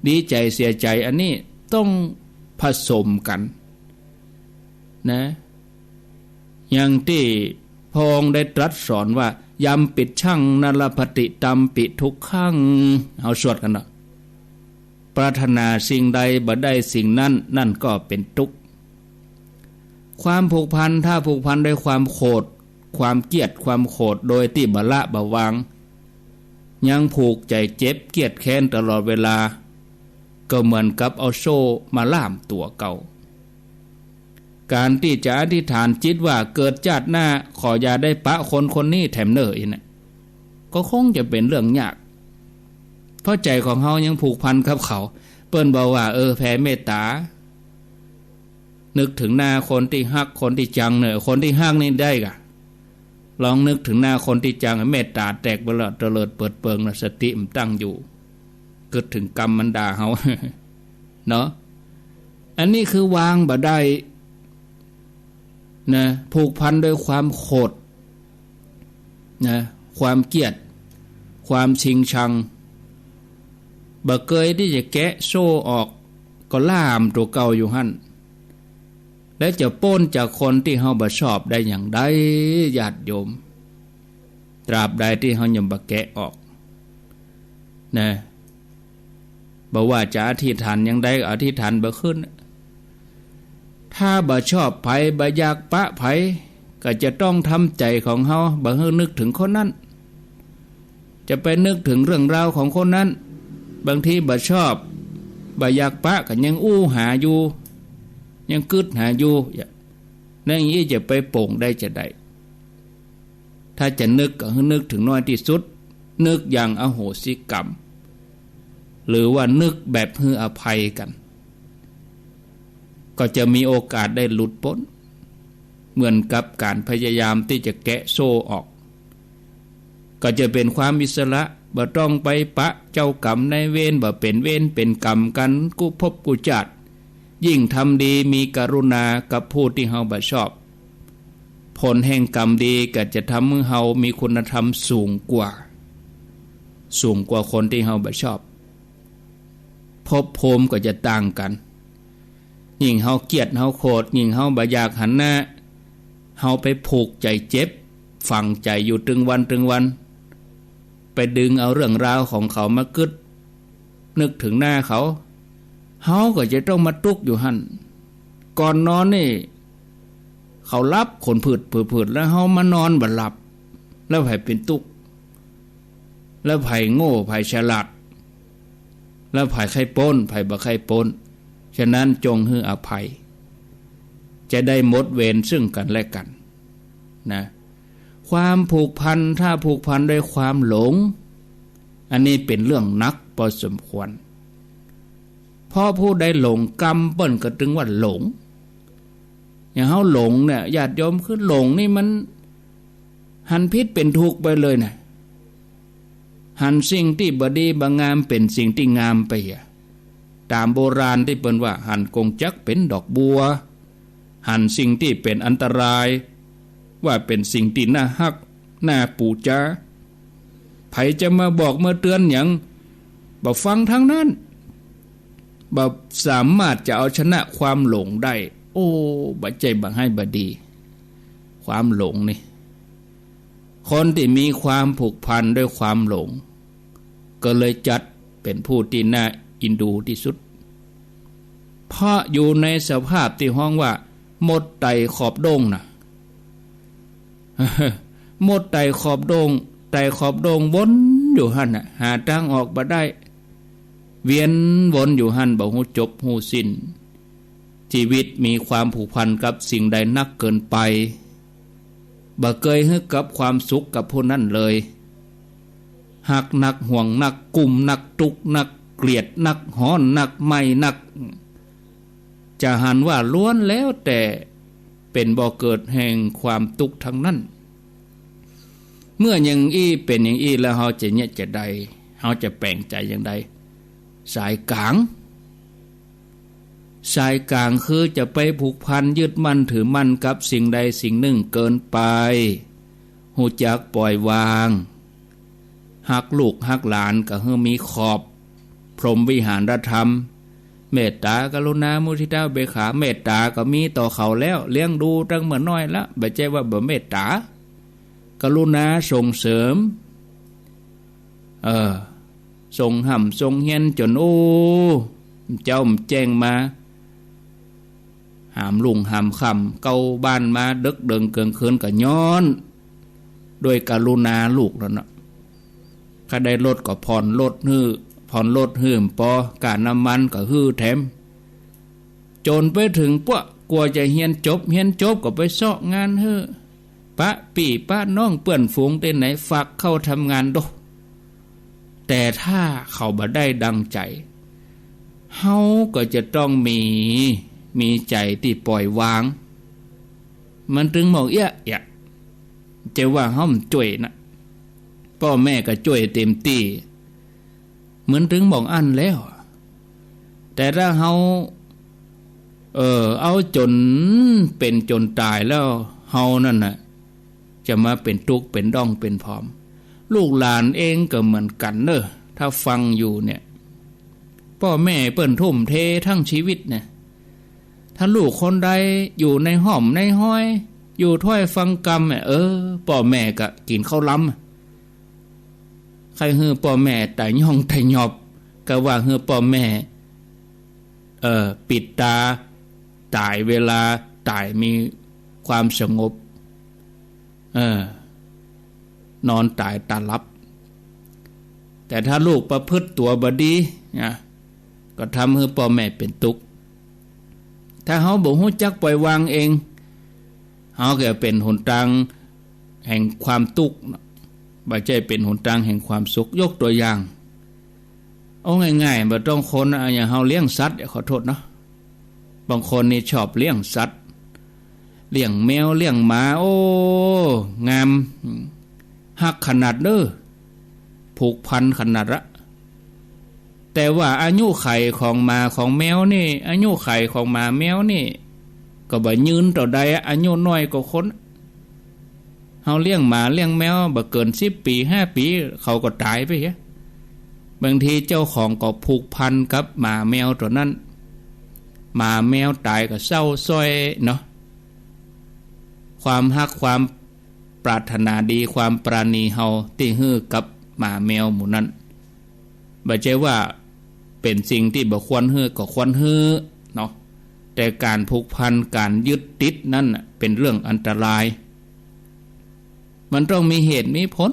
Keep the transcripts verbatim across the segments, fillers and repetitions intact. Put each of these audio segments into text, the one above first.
ดีใจ๋เสียใจ๋ อันนี้ต้องผสมกั๋นนะ อย่างตี้พระองค์ได้ตรัสสอนว่า Yampicchaṃ na labhati tampi dukkhaṃ เฮาสวดกั๋นเนาะ ปรารถนาสิ่งใดบ่ได้สิ่งนั้น นั่นก็เป็นทุกข์ ความผูกพัน ถ้าผูกพันด้วยความโขด ความเกลียด ความโขด โดยตี้บ่ละบ่วาง ยังผูกใจ๋เจ็บเกลียดแค้นตลอดเวลา ก็เหมือนกับเอาโซ่มาล่ามตั๋วเก่า ก๋านตี้จะอธิษฐานจิตว่า เกิดจาติหน้าขออย่าได้ปะคนคนนี้แถมเน่ออีกนะ ก็คงจะเป๋นเรื่องยาก เพราะใจ๋ของเฮายังผูกพันกับเขา เปิ้นบอกว่า เออ แผ่เมตต๋า นึกเถิงหน้าคนตี้ฮัก คนตี้จังเน่อ คนตี้ฮักนี่ได้ก่ะ ลองนึกเถิงหน้าคนตี้จัง เมตต๋าแตกไปแล้ว เตลิดเปิดเปิงแล้ว สติบ่ตั้งอยู่ กึ๊ดเถิงกรรมมันด่าเฮา เนาะ อันนี้คือวางบ่ได้นะ ผูกพันด้วยความโขดนะ ความเกลียด ความชิงชัง บ่เกยตี้จะแกะโซ่ออก ก็ล่ามตั๋วเก่าอยู่หั้น แล้วจะป๊นจากคนตี้เฮาบ่ชอบได้อย่างใด ญาติโยม ตราบใดตี้เฮายังบ่แกะออกนะ บ่ว่าจะอธิษฐานอย่างใด อธิษฐานบ่ขึ้น ถ้าบ่ชอบใผ บ่อยากปะใผ ก็จะต้องทำใจ๋ของเฮา บ่หื้อนึกเถิงคนนั้น จะไปนึกเถิงเรื่องราวของคนนั้น บางทีบ่ชอบ บ่อยากปะ ก็ยังอู้หาอยู่ ยังกึ๊ดหาอยู่ อย่างอี้จะไปโป่งได้จาใด ถ้าจะนึกก็หื้อนึกเถิงน้อยตี้สุด นึกอย่างอโหสิกรรม หรือว่านึกแบบหื้ออภัยกั๋น ก็จะมีโอกาสได้หลุดป๊น เหมือนกับก๋านพยายามตี้จะแกะโซ่ออก ก็จะเป๋นความอิสระ บ่ต้องไปปะเจ้ากรรมนายเวร บ่เป๋นเวรเป๋นกรรมกั๋นกู้ภพกู้จาติ ยิ่งทำดีมีกรุณากับผู้ตี้เฮาบ่ชอบ ผลแห่งกรรมดีก็จะทำหื้อเฮามีคุณธรรมสูงกว่า สูงกว่าคนตี้เฮาบ่ชอบ ภพภูมิก็จะต่างกั๋น ยิ่งเฮาเกลียดเฮาโขด ยิ่งเฮาบ่อยากหันหน้า เฮาไปผูกใจ๋เจ็บ ฝังใจ๋อยู่ตึงวันตึงวัน ไปดึงเอาเรื่องราวของเขามากึ๊ด นึกเถิงหน้าเขา เฮาก็จะต้องมาตุ๊กอยู่หั้น ก่อนนอนนี่ เขาหลับขนผืดๆๆ แล้วเฮามานอนบ่หลับ แล้วใผเป๋นตุ๊ก แล้วใผโง่ ใผฉลาด แล้วใผใค่ป๊น ใผบ่ใค่ป๊น ฉะนั้นจงหื้ออภัย จะได้หมดเวรซึ่งกั๋นและกั๋นนะ ความผูกพัน ถ้าผูกพันด้วยความหลง อันนี้เป๋นเรื่องหนักพอสมควร เพราะผู้ใดหลงกรรม เปิ้นก็ตึงว่าหลง อย่างเฮาหลงเนี่ย ญาติโยม คือหลงนี่มันหันผิดเป๋นถูกไปเลยนะ หันสิ่งตี้บ่ดีบ่งามเป๋นสิ่งตี้งามไปอะ ต๋ามโบราณตี้เปิ้นว่า หันกงจักรเป๋นดอกบัว หันสิ่งตี้เป๋นอันตราย ว่าเป๋นสิ่งตี้น่าฮัก น่าปู๋จา ใผจะมาบอกมาเตือนหยัง บ่ฟังตังนั้น บ่สามารถจะเอาชนะความหลงได้ โอ้ บ่ใจ้บ่ฮ้ายบ่ดี ความหลงนี่ คนตี้มีความผูกพันด้วยความหลง ก็เลยจัดเป๋นผู้ตี้น่าอินดูตี้สุด เพราะอยู่ในสภาพตี้ฮ้องว่า มดไต่ขอบโด้งนะ มดไต่ขอบโด้ง ไต่ขอบโด้งวนอยู่หั้นน่ะ หาตางออกบ่ได้ เวียนวนอยู่หั้น บ่ฮู้จบฮู้สิ้น ชีวิตมีความผูกพันกับสิ่งใดนักเกินไป บ่เกยหื้อกับความสุขกับผู้นั้นเลย ฮักนัก ห่วงนัก กุ้มนัก ตุ๊กนัก เกลียดนัก ฮ้อนนัก ไหม้นัก จะหันว่าล้วนแล้วแต่เป๋นบ่อเกิดแห่งความตุ๊กตังนั้น เมื่ออย่างอี้เป๋นอย่างอี้แล้ว เฮาจะเยียะจาใด เฮาจะแป๋งใจ๋อย่างใด สายก๋าง สายก๋างคือจะไปผูกพันยึดมั่นถือมั่นกับสิ่งใดสิ่งนึ่งเกินไป ฮู้จักปล่อยวาง ฮักลูกฮักหลานก็หื้อมีขอบ พรหมวิหารธรรม เมตตา กรุณา มุทิตา อุเบกขา เมตตาก็มีต่อเขาแล้ว เลี้ยงดูตั้งเมื่อน้อยละ บ่ใจ้ว่าบ่เมตตา กรุณาส่งเสริม เออ ส่งฮ่ำส่งเฮียนจ๋น โอ้ เจ้าแจ้งมา หามรุ่งหามค่ำ เข้าบ้านมาเดิ็กเดิงเกืองคืนก็ย้อน ด้วยกรุณาลูกนั้นน่ะ ถ้าได้รถก็ผ่อนรถหื้อ ผ่อนรถหื้อปอ ก้าน้ำมันก็หื้อแถม จ๋นไปเถิงปะ กว่าจะเฮียนจบ เฮียนจบก็ไปเซาะงานหื้อ ปะปี้ปะน้องเปื้อนฝูงตี้ไหน ฝากเข้าทำงานโด แต่ถ้าเขาบ่ได้ดังใจ๋ เฮาก็จะต้องมี มีใจ๋ตี้ปล่อยวาง มันตึงบ่เอี้ยะเอี้ยะ จะว่าเฮาบ่จ้วยนะ ป้อแม่ก็จ้วยเต๋มตี้ มันตึงบ่อั้นแล้ว แต่ถ้าเฮา เออ เอาจ๋นเป๋นจ๋นต๋ายแล้ว เฮานั่นน่ะ จะมาเป๋นตุ๊กเป๋นด้องเป๋นผอม ลูกหลานเองก็เหมือนกั๋นเน่อ ถ้าฟังอยู่เนี่ย ป้อแม่เปิ้นทุ่มเทตึงจีวิตเนี่ย ถ้าลูกคนใดอยู่ในฮ่อมในฮอย อยู่ถ้อยฟังกำเนี่ย เออ ป้อแม่ก็กิ๋นข้าวลำ ใค่หื้อป้อแม่ต๋ายย่องต๋ายหยอบ ก็ว่าหื้อป้อแม่ เออ ปิดต๋าต๋ายเวลาต๋ายมีความสงบ เออ นอนต๋ายต๋าหลับ แต่ถ้าลูกประพฤติตั๋วบ่ดีนะ ก็ทำหื้อป้อแม่เป๋นตุ๊ก ถ้าเฮาบ่ฮู้จักปล่อยวางเอง เฮาก็เป๋นหนตางแห่งความตุ๊กข์เนาะ บ่ใจ้เป๋นหนตางแห่งความสุข ยกตั๋วอย่าง เอาง่ายๆ บ่ต้องคนนะ อย่างเฮาเลี้ยงสัตว์เนี่ย ขอโต้ษเนาะ บางคนนี่ชอบเลี้ยงสัตว์ เลี้ยงแมว เลี้ยงหมา โอ้ งาม ฮักขนาดเน่อ ผูกพันขนาดละ แต่ว่าอายุขัยของหมาของแมวนี่ อายุขัยของหมาแมวนี่ ก็บ่ยืนเต้าใดอะ อายุน้อยกว่าคน เฮาเลี้ยงหมาเลี้ยงแมวบ่เกิ๋นสิบปี๋ ห้าปี๋ เขาก็ต๋ายไปเหีย บางทีเจ้าของก็ผูกพันกับหมาแมวตั๋วนั้น หมาแมวต๋ายก็เศร้าซ้อยเนาะ ความฮักความปรารถนาดี ความปราณีเฮาตี้หื้อกับหมาแมวหมู่นั้น บ่ใจ้ว่าเป๋นสิ่งตี้บ่ควรหื้อ ก็ควรหื้อเนาะ แต่ก๋านผูกพัน ก๋านยึดติดนั้นน่ะ เป๋นเรื่องอันตราย มันต้องมีเหตุมีผล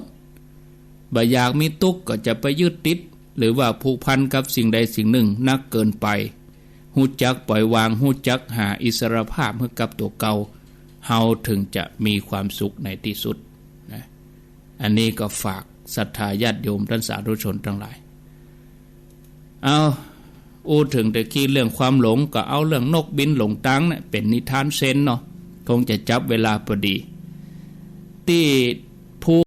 บ่อยากมีตุ๊กข์ก็จะไปยึดติด หรือว่าผูกพันกับสิ่งใดสิ่งหนึ่งนักเกินไป ฮู้จักปล่อยวาง ฮู้จักหาอิสรภาพหื้อกับตั๋วเก่า เฮาเถิงจะมีความสุขในตี้สุดนะ อันนี้ก็ฝากศรัทธาญาติโยมต้านสาธุชนตังหลาย เอา อู้เถิงตะกี้เรื่องความหลง ก็เอาเรื่องนกบินหลงตางเนี่ย เป๋นนิทานเซนเนาะ คงจะจับเวลาพอดี ตี้